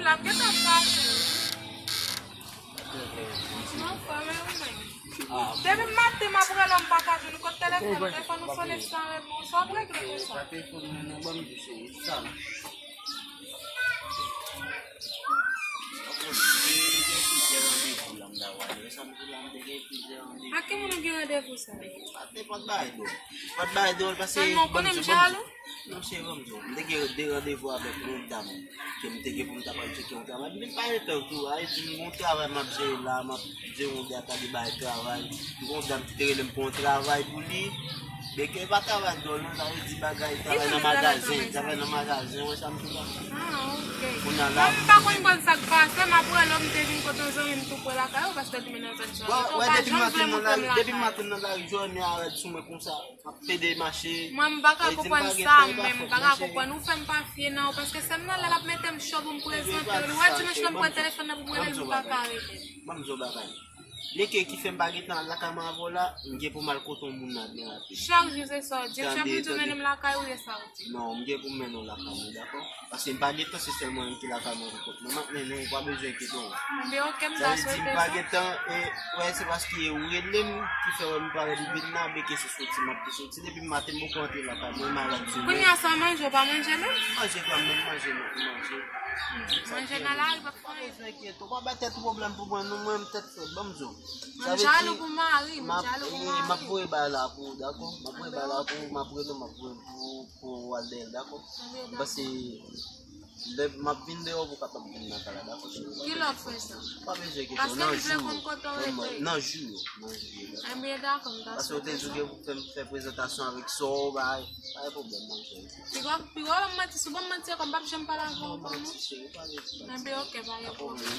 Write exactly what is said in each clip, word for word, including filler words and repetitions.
Ap gentan fache. Non, frè, men ou menm. Depi maten m ap rele w, m pa ka jwenn ou. Kot telefòn? Telefòn ou sonnen san reponn. Sa w ap regle konsa? Pa telefòn mwen non, ban m di cheri, sa. Ak ki moun ou gen randevou sa? Pa t, pa t bay dòl. Pa t bay dòl paske. Sèlman ou konnen m jalou? Non, cheri, ban m di w. M te gen de randevou avèk yon dam ke m te gen pou m ta pral tcheke yon travay. M vin pa gen tan tou. A, li di m gon travay m ap jere la, m ap jere yon gata de bay travay. M gon dam ki te rele m pou yon travay pou li. Byen ke e pa travay dòl non, sa vle di bagay, travay nan magazen, travay nan magazen, wè sa m di w la. Ah, ok. Kounye a la. Mwen m pa konn konn sa k pase, m ap rele w, m te vin kote yon zanmi m tou pre lakay ou, paske li menm nan zòn sa. Wè, wè, depi maten nan lari, depi maten nan lari, jòni a rèd sou mwen konsa. M ap pede mache. Mwen, m pa ka konprann sa, menm, m pa ka konprann. Ou fè m pa fye nan ou, paske sè m nan, lè l ap mete m cho pou m prezante l, ou wè dimanch lan m pran telefòn nan pou m rele l, m pa ka rele. Ban m di w bagay. Byen ke ki fè m pa gentan al lakay mwen avè w la, m gen pou m al kote yon moun la byen rapid. Chak jou se sa w di m, chak jou w di w mennen m lakay ou, e sa w di. Non, m gen pou m mennen w lakay mwen, dakò? Paske m pa gen tan, se sèl mwen menm ki lakay mwen pou kont mwen. M ap mennen w, ou pa bezwen enkyete w. Enben, ok, m ta swete sa. Sa vle di m pa gen tan, e, wè, se paske ou rele m ki fè wè m parèt m vin la, byen ke se soti m ap te soti. Depi maten m poko antre lakay mwen, malad sou mwen. Kounye a sa w manje, ou pa manje menm? Manje kanmenm, manje non, manje. Manje nan lari p ap fè anyen. Pa bezwen enkyete w, pa bay tèt ou pwoblèm pou mwen, non, mwen menm tèt frèt, ban m di w. Sa vle di, m ap, m ap voye bagay la pou ou, dakò? M ap voye bagay la pou ou, m ap rele w, m ap voye l pou, pou ou al dèyè l, dakò? Paske lè m ap vin deyò, ou kapab vin nan kay la, dakò, cheri? Kilè w ap fè sa? Pa bezwen enkyete w, nan jou yo. Paske m vle konn kote w rete. Nan jou yo, nan jou yo, dakò? Enben, dakò, m ta swete sa. Paske ou te di w gen pou fè m fè prezantasyon avèk sè w, bay, pa gen pwoblèm, mwen, cheri. Piga, piga w ban m manti, si w ban m manti ankò, m p ap janm pale avè w ankò, non. Enben, ok, pa gen pwoblèm.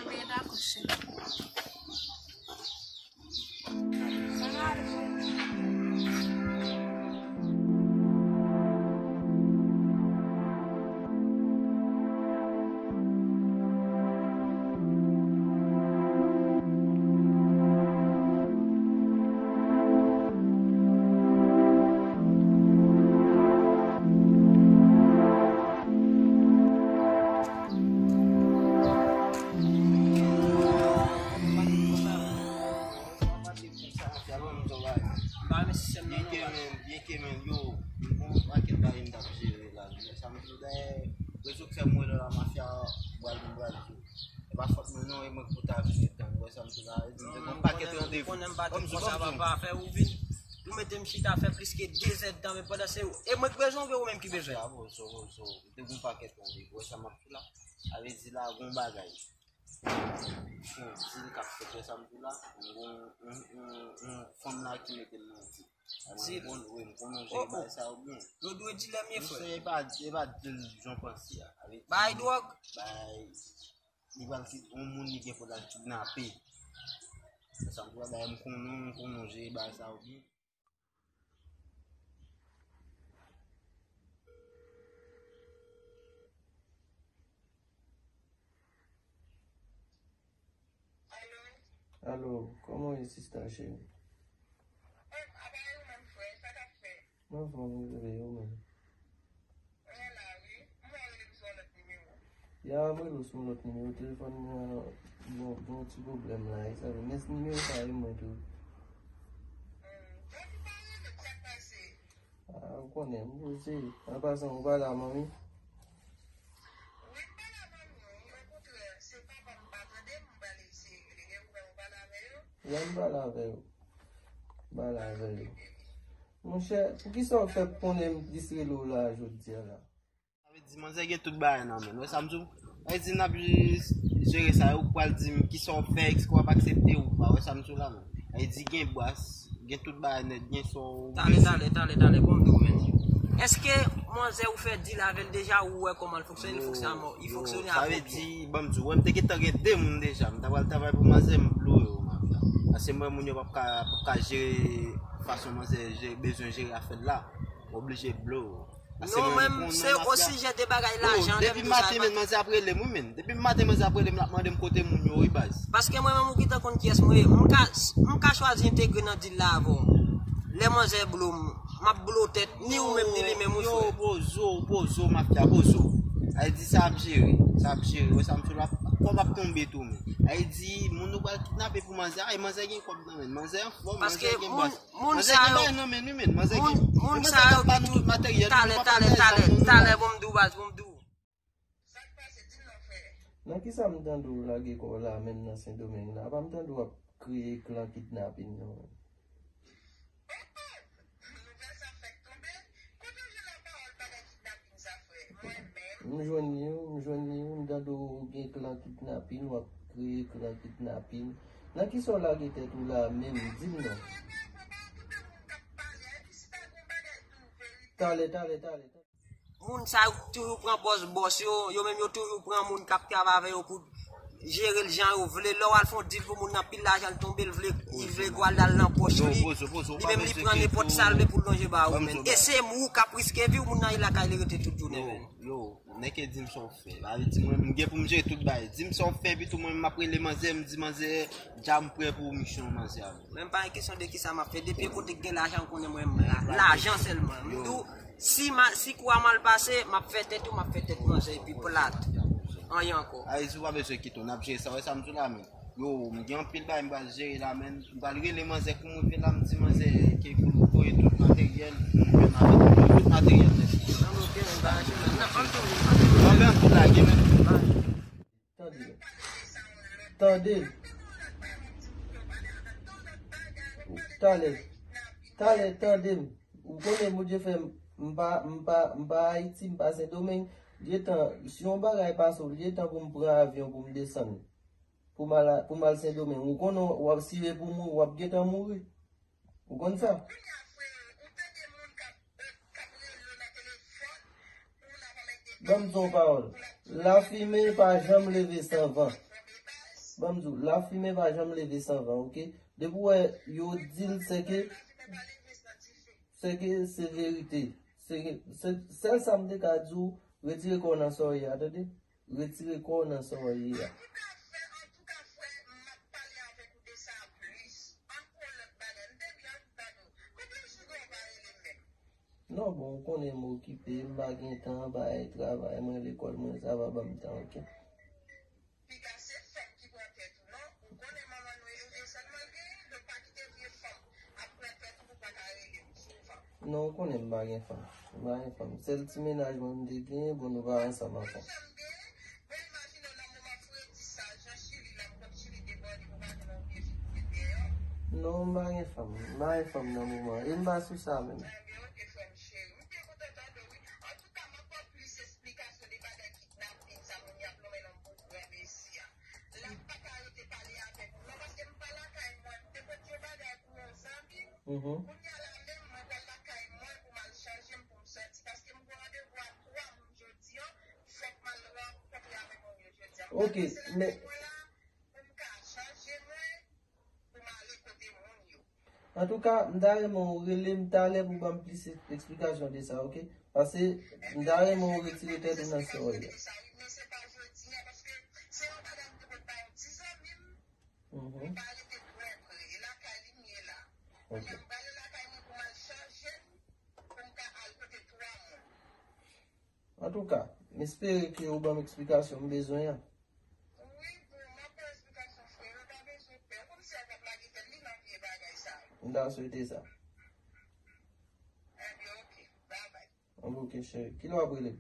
Enben, dakò, cheri. Byen ke men, byen ke men, yo, m gon pakèt bagay m t ap jere la. Sa m di w dayè, rezon k fè m rele w la, mafya, m pral, m pral di w. E pa fòt mwen non, e mwen k pou ta vin etan, ou wè sa m di w la, e m te gon pakèt randevou. Ou konnen m pa te konsa, papa, fè ou vin. Ou mete m chita fè plis ke de zèdtan, men pandan se ou. E mwen k bezwen w, oubyen ou menm ki bezwen? Poze w, poze w, poze w. M te gon pakèt randevou, ou wè sa m ap di w la. Sa vle di la, gon bagay. Gon dil k ap fèt, ou wè sa m di w la. Gon yon, yon, yon fanm la ki mete m nan dil. Dil. Mwen konn, wi, m konn yon jan bagay sa yo byen. Yo dwe dilè m ye, frè. Misye, e pa, e pa dil jan w panse a. Bay dwòg. Bay, li pral ki, yon moun li gen pou l al kidnape. Sa m di w la, dayè m konnen, m konnen w jere bagay sa yo byen. Alo, kòman w ye, sista cheri? M anfòm, wi, bebe, ou menm? Ya, m rele w sou yon lòt nimewo. Telefòn mwen an, bon, gen yon ti pwoblèm la, e sa vle. Men nimewo sa e mwen tou. Ah, ou konnen, m poze. An pasan, ou pale a manmi? Ya, m pale avè yo. M pale avè yo. Monchè, poukisa w fè konnen m jis rele w la jodi a la? Sa vle di manzè gen tout bagay nan men l. Wè sa m di w? Sa vle di n ap jis jere sa. Ou pral di m kisa w fè, èske w ap aksepte ou pa. Wè sa m di w la, men. Sa vle di gen bras, gen tout bagay nèt, gen sa w bezwen. Talè, talè, talè, talè, bon, m di w, men. Èske manzè ou fè dil avè l deja, ou wè kòman l fonksyone, li fonksyone a mò, li fonksyone a mò byen. Sa vle di, ban m di w, wè m te gentan gen de moun deja. M ta pral travay pou manzè, m bloke yo, mafya. Paske m wè moun yo p ap ka, p ap ka jere fason manzè jere, bezwen jere afè l la. M oblije bloke yo. Non, mwen menm, se osijè de bagay lajan, lè m di w sa, depi maten, men, manzè ap rele m, wi, men. Depi maten, manzè ap rele m, l ap mande m kote moun yo, wi, baz. Paske mwen menm, ou gentan konn kiyès mwen ye. M ka, m ka chwazi entegre nan dil la avè w. Lè manzè blo m, m ap blo tèt, ni ou menm, ni li menm, wi, frè. Yo, poze w, poze w, mafya, poze w. Ay di sa ap jere, sa ap jere, wè sa m sou la, kòb ap tonbe tou, men. Ay di, moun nou pral kidnape pou manzè, ay, manzè gen kòb nan men, manzè anfòm, manzè gen bas. Manzè gen bagay nan men, wi, men, manzè gen. Moun sa yo ki tou, talè, talè, talè, talè, bon, m di w baz, bon, m di w. Nan kisa m tande w lage kò w la menm nan Sendomeng la? Apa m tande w ap kreye klan kidnapin nan menm? M jwenn li, wi, m jwenn li, wi, m tande w gen klan kidnapin, w ap kreye klan kidnapin. Nan kisa w lage tèt ou la menm? Di m non. Talè, talè, talè, talè. Moun sa yo toujou pran bòs bòs yo, yo menm yo toujou pran moun k ap travay avè yo pou jere l jan yo vle. Lè w al fè yon dil pou moun nan pil lajan l tonbe, l vle, li vle gwo al dal nan pòch li. Li menm li pran nenpòt sa l vle pou l lonje ba ou, men. E se mou k ap riske vi w, moun nan e lakay li rete tout jounen, men. Yo, nèg e di m sa w fè. Sa vle di mwen, m gen pou m jere tout bagay. Di m sa w fè, epi tou mwen, m ap rele manzè, m di manzè, dja m prè pou misyon manzè a. Men m pa gen kesyon de kisa m ap fè. Depi e kote k gen lajan, ou konnen mwen, m la. Lajan sèlman. M di w, si ma, si kou a mal pase, m ap fè tèt ou, m ap fè tèt manzè, epi plat. Anyen ankò. Ayiti, ou pa bezwen kite w, n ap jere sa. Wè sa m di w la, men. Yo, m gen anpil bagay m pral jere la, men. M pral rele manzè, kou m rive la, m di manzè ke pou l voye tout materyèl, pou m jwenn avèk tout materyèl nèt. Anben, anpil lage, men. Tande. Tande. Talè. Talè, tande m. Ou konnen Bondye fè m, m pa, m pa, m pa Ayiti, m pa Sendomeng. Li gentan, si yon bagay pase w, li gentan pou m pran avyon pou m desann. Pou m al, pou m al Sendomeng. Ou konnen w ap, si e pou mouri, w ap gentan mouri. Ou konn sa? Ban m di w yon pawòl. Lafimen pa janm leve san van. Ban m di w, lafimen pa janm leve san van, oke? Depi w wè yo di l, se ke, se ke se verite. Se ke, se, sèl sa m te ka di w, retire kò w nan sa w ye a, tande? Retire kò w nan sa w ye a. Non, bon, ou konnen m okipe, m pa gen tan, bay travay, mwen lekòl, mwen sa va ban m tan, oke? Non, ou konnen m pa gen fanm. M pa gen fanm. Sèl ti mennaj mwen m te gen, bon, nou pa ansanm ankò. Non, m pa gen fanm. M pa gen fanm nan moman. E m pa sou sa menm. Mhm. Ok, men antouka, m ta renmen w rele m talè pou ban m plis eksplikasyon de sa, oke? Paske m ta renmen w retire tèt ou nan sa w ye a. Mhm. Ok. Antouka, m espere ke ou ban m eksplikasyon m bezwen an. M ta swete sa. Anben, ok, cheri. Kilè w ap rele m?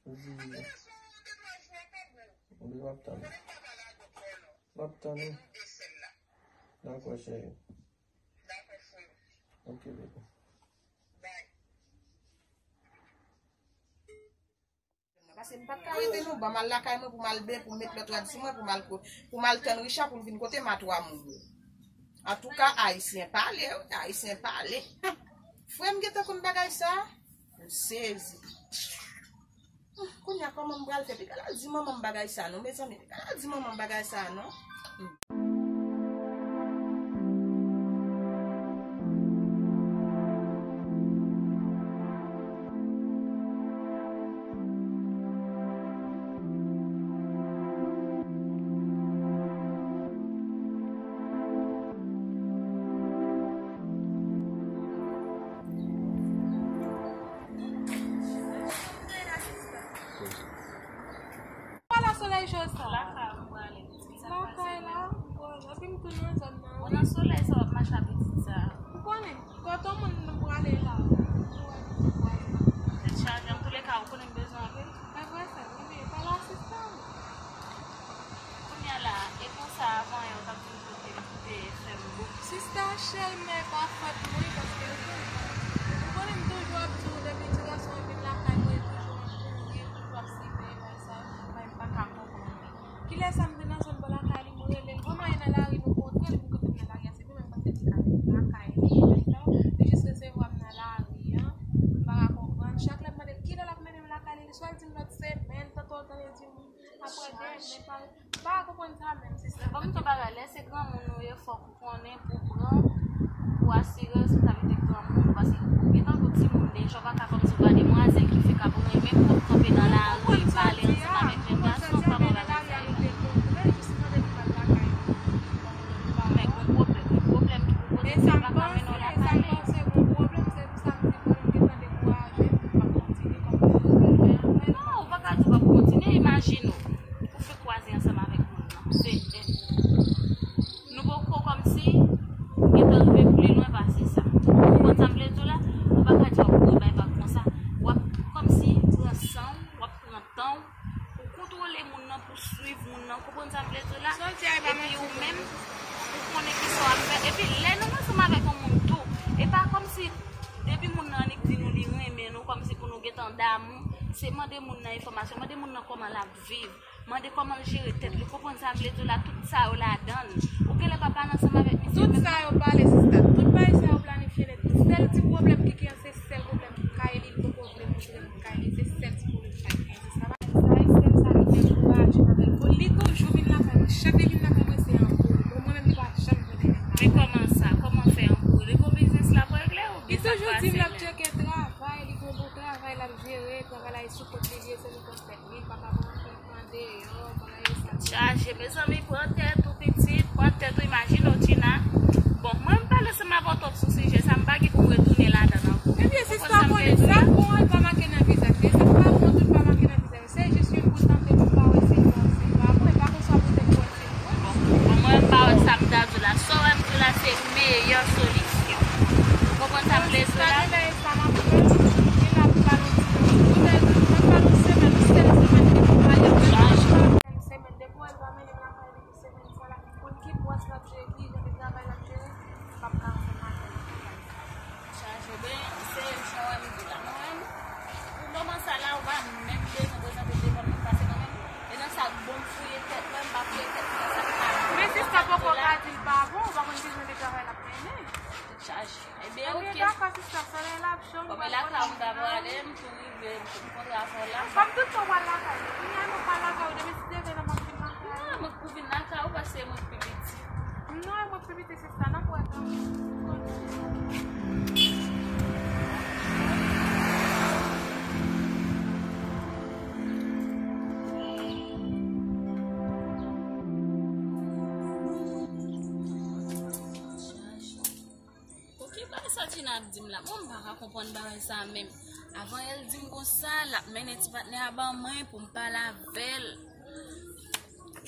Jodi. Anben, m ap tann ou. M ap tann ou. Dakò, cheri. Ok, bebe. Paske m pa t ka rete non, ban m al lakay mwen pou m al ben, pou m met lòt rad sou mwen, pou m al ko-, pou m al tann Richard pou l vin kote m a twa moun yo. Antouka, Ayisyen pale, wi, Ayisyen pale. Frè m gentan konn bagay sa? M sezi. Kounye a, kòman m pral fè? Piga l al di manman m bagay sa non, mezanmi, piga l al di manman m bagay sa non. Lakay ou prale, pitit sa pase menm. Lakay la, bon, epi m tou nan zòn nan. Ou nan solèy sa w ap mache a pitit sa. Ou konnen, kote yon moun m prale la. Tèt chaje, antouleka, ou konnen m bezwen anpil. E vre sa, m bliye pale asistan. Kounye a la, e konsa avan yè ou t ap di m pou te, pou te fè m bouke. Sista cheri, men pa fòt mwen, paske ou konnen, ou konnen m toujou ap di w depi ti gason an vin lakay mwen, li toujou ap kouri, li toujou ap siveye bagay sa yo, mwen m pa ka konprann li. Kilè sa m te nan zòn bò lakay li, m rele l. Kòman e nan lari nou kontre, li pou kote m nan lari a, se li menm paske li ka lakay li, li jis resevwa m nan lari an, m pa ka konprann. Chak lè m mande l kilè l ap mennen m lakay li, li swa l di m lòt semèn, tantò l tande di m apre demen, pa, m pa ka konprann sa menm, sista. Ban m di w bagay, lè se granmoun ou ye, fòk ou konnen pou pran, pou asire responsabilite granmoun ou, paske ou gentan tou timoun deja, ou pa ka kòmsi ou pa demwazèl ki fèk ap renmen pou w ap kanpe nan lari, pale ansanm avèk jèn gason, kòman bagay sa ye. Men gon pwoblèm, gon pwoblèm ki pou poze, se pa ka mennen w lakay li. Non, ou pa ka di w p ap kontinye, imajine w. Ou fèk kwaze ansanm avèk moun nan. Se, eh, nou poko kòmsi gentan rive pi lwen pase sa. Ou konprann sa m vle di w la? Ou pa ka di w ap kouri bay vag konsa. W ap kòmsi pran san w, w ap pran tan w, ou kontwole moun nan, pou swiv moun nan, ou konprann sa m vle di w la? Epi ou menm, ou konnen kisa w ap fè. Epi lè nou ansanm avèk yon moun tou, e pa kòmsi depi moun nan annik di nou li renmen nou, kòmsi pou nou gentan damou, se mande moun nan enfòmasyon, mande moun nan kòman l ap viv. Mande kòman l jere tèt li, ou konprann sa m vle di w la, tout sa yo ladan l. Ou genlè pa pale ansanm avèk misye. Tout sa yo pale, sista. Tout bagay sa yo planifye nèt. Sèl ti pwoblèm ki gen an, se sèl pwoblèm kay li, li poko vle montre m kay li. Se sèl ti pwoblèm sa ki gen, se sa. Bagay sa, e sèl sa ki dekouraje m avè l. Li toujou vin lakay mwen. Chak li vin lakay mwen, se ankouri. Bon, mwen menm, li pa janm vin lakay mwen. Men kòman sa? Kòman fè ankouri? Li gon biznis l ap regle oubyen sa k pase menm? Li toujou di m l ap tcheke travay, li gon bon travay l ap jere, travay la e sou kont li ye, se li k ap fè. Chaje, mezanmi, pran tèt ou, pitit, pran tèt ou, imajine w, Tina. Bon, mwen, m pale ansanm avè w twòp sou sijè sa, m pa gen pou m retounen ladan l ankò. Ebyen, sista, konnen sa k bon an, l pa make nan vizaj li, sa k pa bon tou, l pa make nan vizaj li. Se jis youn pou tante pou pa wè se bon, se pa bon, e pa konsa pou te bon, se bon. Bon, bon, mwen, m pa wè sa m ta di w la. Sa w wè m di w la, se meyè solisyon. Ou konprann sa m vle di w la? Sa m ap fè, li la pou ba nou ti poutèt, mwen ba nou semèn, yon sèl semèn, depi w pa yon semèn, depi w pa mennen m lakay li pou semèn sa la, konn ki pòs l ap jere, ki jan de travay l ap jere, m p ap ka ansanm avè l nan travay sa. Chaje, ben, se jan w wè m di la, mwen menm, pou moman sa la, ou pa menm bezwen prezante devan moun, paske mwen menm, e nan sa k bon m fouye tèt mwen, m pa fouye tèt mwen nan sa k pa bon. Men sista poko ka di l pa bon, ou pa konn ki jan de travay l ap mennen. Tèt chaje. Ebyen, oke. Ebyen, dakò, sista, solèy la ap cho, m pral lakay ou, m ta prale, m tou rive, m kontre avè w la. Kòm tout tan w pral lakay li, kounye a nou pral lakay ou, demen si Dye vle la, m ap vin lakay ou. Non, mwen k pou vin lakay ou, paske mwen k pi piti. Non, e mwen k pi piti, sista, n ap wè kanmenm. Oke, bagay sa Tina ap di m la. Bon, m pa ka konprann bagay sa menm. Avan yè l di m konsa, l ap mennen ti patnè a ban mwen pou m pale avè l.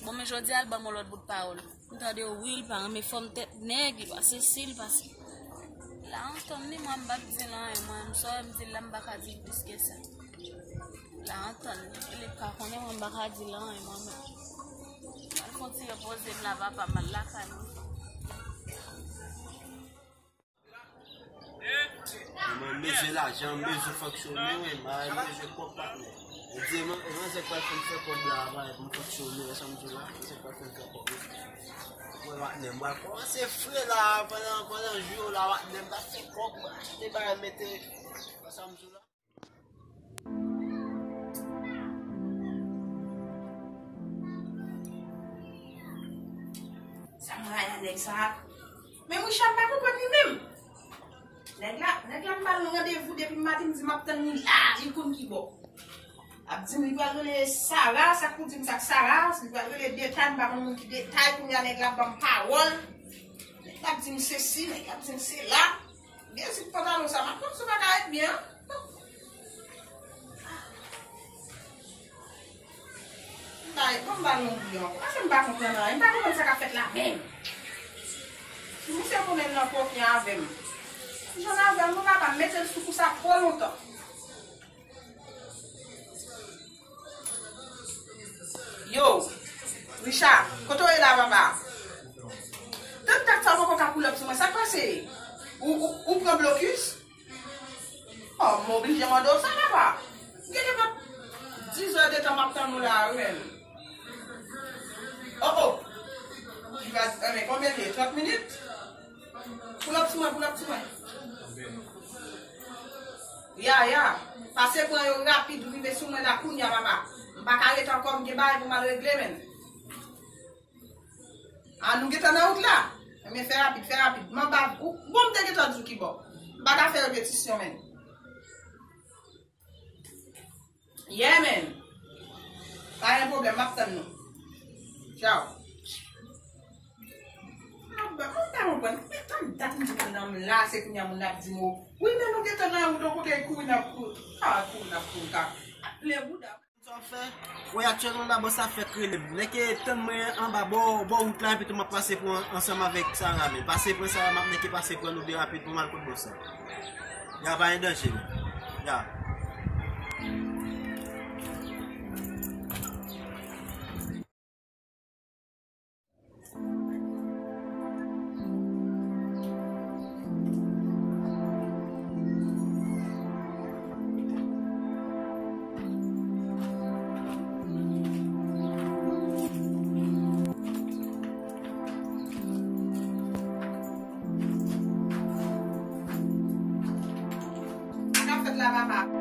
Bon, men jodi a l ban m yon lòt bout pawòl. M tande wi, l pa renmen fòm tèt nèg, li pa sesi, li pa se. La antann li, mwen m p ap di l anyen, mwen m sa m di l la, m pa ka di l plis ke sa. La antann li, li ka konnen mwen m pa ka di l anyen, mwen menm. Al fon ti repoze m la, papa, m al lakay mwen. Mwen bezwen lajan, mwen bezwen fonksyone, wi, mwen bezwen kòb, patnè. Mwen di, mwen, mwen se pral fè m fè kòb la, mwen fonksyone, wè sa m di w la, mwen se pral fè m fè kòb, wi. Mwen patnè, mwen kòmanse fre la, pandan, pandan jou yo la, patnè, m ta fè kòb, mwen achte bagay, mete, wè sa m di w la. Sa m rayi a nèg sa a. Men Richard pa konprann li menm. Nèg la, nèg la m ba l randevou depi maten, m di m ap tann li la, li konn ki bò. Ap di m li pral rele Sara, sa k pou di m sa k Sara, li pral rele Detay, m pa konn moun ki Detay, kounye a nèg la ap ban m pawòl. Nèg la ap di m sesi, nèg la ap di m sela. Byen, si pantalon sa, m ap tann si w pa ka ret byen. M ba Ay, kòm m ba l yon bouyon. Kòman se m pa konprann anyen? M pa konprann sa k ap fèt la menm. Si misye konnen l nan koken avè m, si Jan avè m, non, papa, m mete l sou kou sa twò lontan. Yo, Richard, kote w ye la, papa? Tann dat sa w poko ka pull up sou mwen, sa k pase? Ou, ou, ou pran blokis? Oh, m oblije mande w sa, papa. Genlè fè dizè de tan m ap tann ou la, wi, menm. Oh, oh. Li va, eh, men konbyen l ye? Trant minit? Pull up sou mwen, pull up sou mwen. Ya, ya. Pase pran yo rapid, rive sou mwen la kounya, papa. M pa ka ret ankò, m gen bagay pou m al regle, menm. Ah, nou gentan nan wout la? Ebyen, fè rapid, fè rapid. M ap ba ou, bon, m te gentan di w ki bò. M pa ka fè repetisyon, menm. Yeah, man. Pa gen pwoblèm, m ap tann nou. Tchao. Ah, bon, mwen pa konprann. Men tann dat m di moun nan m la, se kounya moun nan ap di m, wi, men nou gentan nan wout, yon kote l kouri n ap kouri. Ah, kouri n ap kouri, ka. Ap plen bouda. Sa w fè? Wè, aktyèlman la, bò sa fèk rele m. Nèg ke tann mwen anba bò, bò wout la, epi tou m ap pase pran ansanm avèk Sara, men. Pase pran Sara, m ap nèg ke pase pran nou de rapid pou m al kot bò sa. Ya, pa gen danje, men. Ya. Sa k ap fèt la, papa?